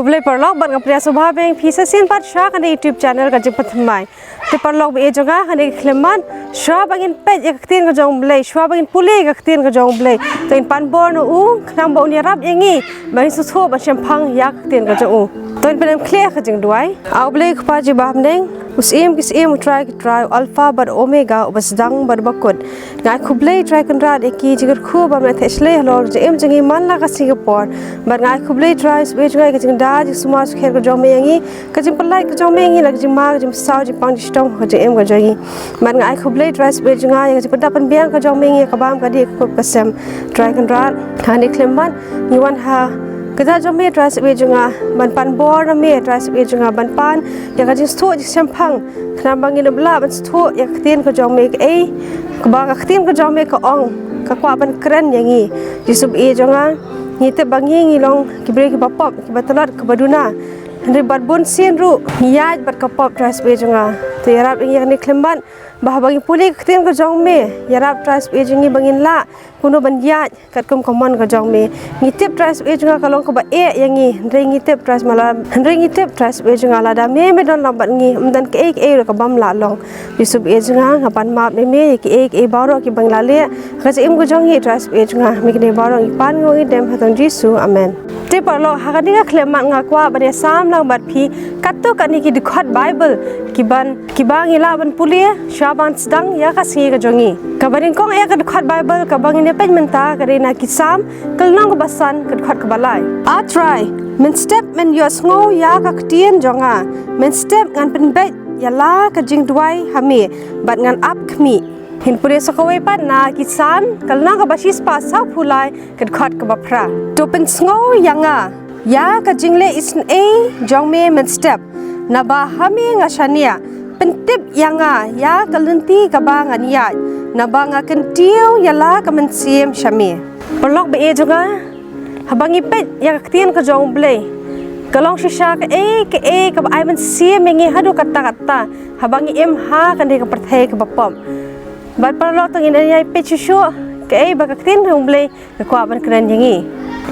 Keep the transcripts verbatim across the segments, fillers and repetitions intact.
Blei paralok bad nga pdiang sngewbha biang ïa phi sa shisien pat sha kane YouTube channel Ka Jingpynthymmai. Te paralok ba ïeit jong nga, ha kane ka khyllipmat, shuwa ba ngin peit ïa ka ktien ka jong U Blei, shuwa ba ngin pule ïa ka ktien ka jong U Blei, to ngin pan bor na u khnang ba un ïarap ïa ngi ba ngin sngewthuh ban shemphang ïa ka ktien ka jong u. To ngin pyndem khlieh ha ka jingduwai. A U Blei Kpa jong ngi ba ha bneng, U Syiem ki syiem, U Trai ki trai, U Alpha bad Omega, uba sdang bad uba kut. Nga ai khublei Trai Kynrad ïa ki jingkyrkhu bym lah theh shlei halor ka jingim jong ngi man la ka sngi ka por. Bad nga ai khublei Trai Blei jong nga ïa ka jingda jingsumar sukher ka jong me ïa ngi, ka jingpyllait ka jong me ïa ngi na ka jingma ka jingpynsaw, jingpang jingshitom ha ka jingim ka jong ngi. Bad nga ai khublei Trai Blei jong nga ïa ka jingpynda pynbiang ka jong me ïa ngi ïa ka bam ka dih ka kup ka sem. Trai Kynrad, ha kane ka khyllipmat ngi wan ha ka kjat jong me Trai Blei jong nga, ban pan bor na me Trai Blei jong nga, ban pan ïa ka jingsngewthuh jingshemphang, khnang ba ngin ym lah ban sngewthuh ïa ka ktien ka jong me, kaei kaba ka ktien ka jong me ka ong, ka kwah ban kren ïa ngi. Jisu ba ïeit jong nga, ngi tip ba ngi ngi long ki briew kiba pop, kiba tlot, kiba duna. Hynrei bad bun sien ruh ngi ïaid bad ka pop Trai Blei jong nga. To ïarap ïa ngi ha kane ka khyllipmat, ba haba ngi pule ka ktien ka jong me, ïarap Trai Blei jong ngi ba ngin lah kumno ban ïaid katkum ka mon ka jong me. Ngi tip Trai Blei jong nga ka long kaba eh ïa ngi, hynrei ngi tip Trai Blei, hynrei ngi tip Trai Blei jong nga lada me me don lang bad ngi, ym don kaei kaei ruh ka bym lah long. Jisu ba ïeit jong nga, nga pan map ïa me ïa kiei kiei baroh kiba ngi la leh ha ka jingim ka jong ngi Trai Blei jong nga. Me kine baroh ngi pan, ngi dem ha ka kyrteng Jisu. Amen. Te paralok, ha kane ka khyllipmat nga kwah ban ïasam lang bad phi katto katne ki dkhot Baibl kiban, kiba ngi lah ban pule shuwa ban sdang ïa ka sngi ka jong ngi. Kaba nyngkong eh ka dkhot Baibl kaba ngin ïa peit mynta ka dei na Ki Salm, ka lynnong kaba san, ka dkhot kaba lai. A Trai, mynstep men ïohsngew ïa ka ktien jong nga, mynstep ngan pynbeit ïa la ka jingduwai ha me, bad ngan ap khmih. Ngin pule sa kawei pat na Ki Salm, ka lynnong kaba shispah sawphew lai, ka dkhot kaba phra. To pynsngew ïa nga ïa ka jingleh isynei jong me mynstep, naba ha me nga shaniah. Pyntip ïa nga ïa ka lynti kaba ngan ïaid, naba nga kyntiew ïa la ka mynsiem sha me. Paralok ba ïeit jong nga, haba ngi peit ïa ka ktien ka jong U Blei, ka long shisha kaei kaei kaba ai mynsiem ïa ngi haduh katta katta haba ngi im ha kane ka pyrthei kaba pop. Bad paralok, to ngin ïa peit shuh shuh kaei ba ka ktien ka jong U Blei ka kwah ban kren ïa ngi.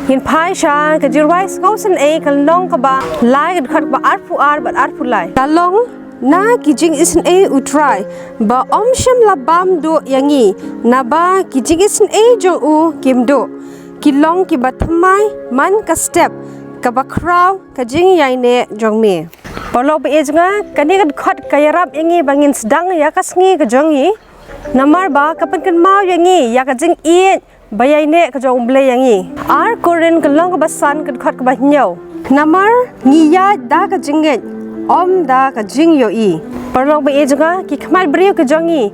Ngin phai sha Ka Jingrwai Sngewsynei, ka lynnong kaba lai, ka dkhot kaba arphew ar bad arphew lai. La long na ki jingisynei U Trai ba ym shym la bam duh ïa ngi, naba ki jingisynei jong u kim duh. Ki long kiba thymmai man ka step, kaba khraw ka jingïaineh jong me. Paralok ba ïeit jong nga, kane ka dkhot ka ïarap ïa ngi ba ngin sdang ïa ka sngi ka jong ngi. Namar ba ka pynkynmaw ïa ngi ïa ka jingïeit ba ïaineh ka jong U Blei ïa ngi. Ar Korinth ka lynnong kaba san, ka dkhot kaba hynñiew. Namar ngi ïaid da ka jingngeit, ym da ka jingïohi. Paralok ba ïeit jong nga, ki khmat briew ka jong ngi,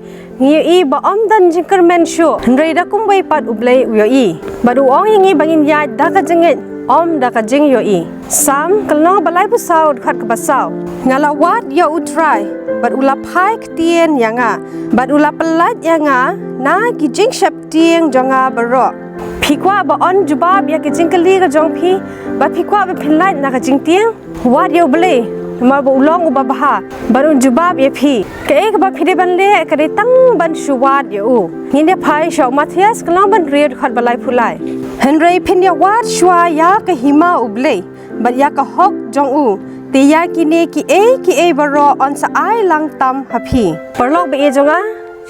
ngi ïohi ba ym don jingkyrmen shuh, hynrei da kumwei pat U Blei u ïohi. Bad u ong ïa ngi ba ngin ïaid da ka jingngeit, ym da ka jingïohi. Salm ka lynnong ba laiphew saw, dkhot kaba saw. Nga la wad ïa U Trai, bad u la phai ktien ïa nga, bad u la pyllait ïa nga na ki jingsheptieng jong nga baroh. Phi kwah ba un jubab ïa ki jingkylli ka jong phi, bad phi kwah ba phin lait na ka jingtieng? Wad ïa U Blei, namar ba u long uba bha, bad un jubab ïa phi. Kaei kaba phi dei ban leh ka dei tang ban shu wad ïa u. Ngin ïa phai sha u Mathaios ka lynnong ba hynriew, dkhot ba laiphew lai. Hynrei phin ïa wad shuwa ïa ka hima U Blei bad ïa ka hok jong u, te ïa kine kiei kiei baroh yn sa ai lang tam ha phi. Paralok ba ïeit jong nga,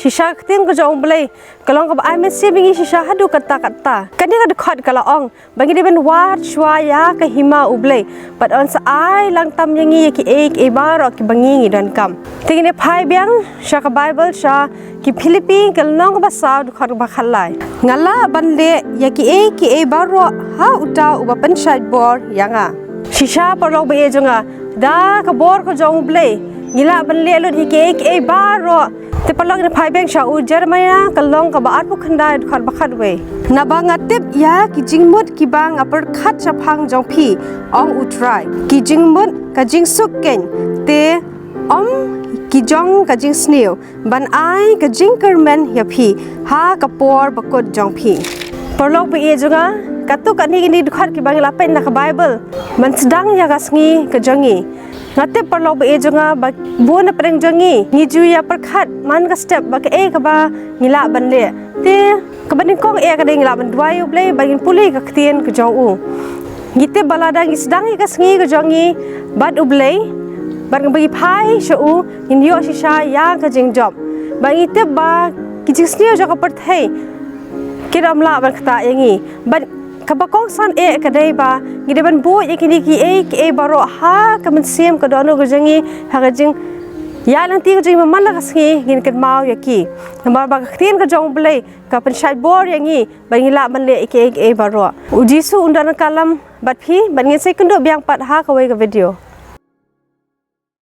shisha ka ktien ka jong U Blei ka long kaba ai mynsiem ïa ngi shisha haduh katta katta. Kane ka dkhot ka la ong ba ngi dei ban wad shuwa ïa ka hima U Blei, bad yn sa ai lang tam ïa ngi ïa kiei kiei baroh kiba ngi ngi donkam. Te ngin ïa phai biang sha ka Baibl, sha ki Philippi ka lynnong kaba saw, dkhot kaba khatlai. Nga lah ban leh ïa kiei kiei baroh ha uta uba pynshait bor ïa nga. Shisha paralok ba ïeit jong nga, da ka bor ka jong U Blei ngi lah ban leh lut ïa kiei kiei baroh. Te paralok, ngin phai biang sha u Jeremaïah ka lynnong kaba arphew khyndai, dkhot ba khatwei. Naba nga tip ïa ki jingmut kiba nga pyrkhat shaphang jong phi, ong U Trai, ki jingmut ka jingsuk keiñ, te ym ki jong ka jingsniew, ban ai ka jingkyrmen ïa phi ha ka por bakut jong phi. Paralok ba ïeit jong nga, katto katne kine ki dkhot kiba ngi la peit na ka Baibl ban sdang ïa ka sngi ka jong ngi. Nga tip paralok ba ïeit jong nga ba bun na pdeng jong ngi ngi ju ïa pyrkhat man ka step ba kaei kaba ngi lah ban leh. Te kaba nyngkong eh ka dei ngi lah ban duwai U Blei bad ngin pule ka ktien ka jong u. Ngi tip ba lada ngi sdang ïa ka sngi ka jong ngi bad U Blei, bad ngi phai sha u, ngin ïoh shisha ïa ka jingjop. Bad ngi tip ba ki jingsniew jong ka pyrthei kin ym lah ban ktah ïa ngi. Bad kaba kongsan eh ka dei ba ngi dei ban buh ïa kine kiei kiei baroh ha ka mynsiem, ka dohnud ka jong ngi, ha ka jingïaid lynti ka jong ngi man la ka sngi, ngin kynmaw ïa ki. Namar ba ka ktien ka jong U Blei ka pynshait bor ïa ngi ba ngin lah ban leh ïa kiei kiei baroh. U Jisu un don ryngkat bad phi, bad ngin sa ïakynduh biang pat ha kawei ka video.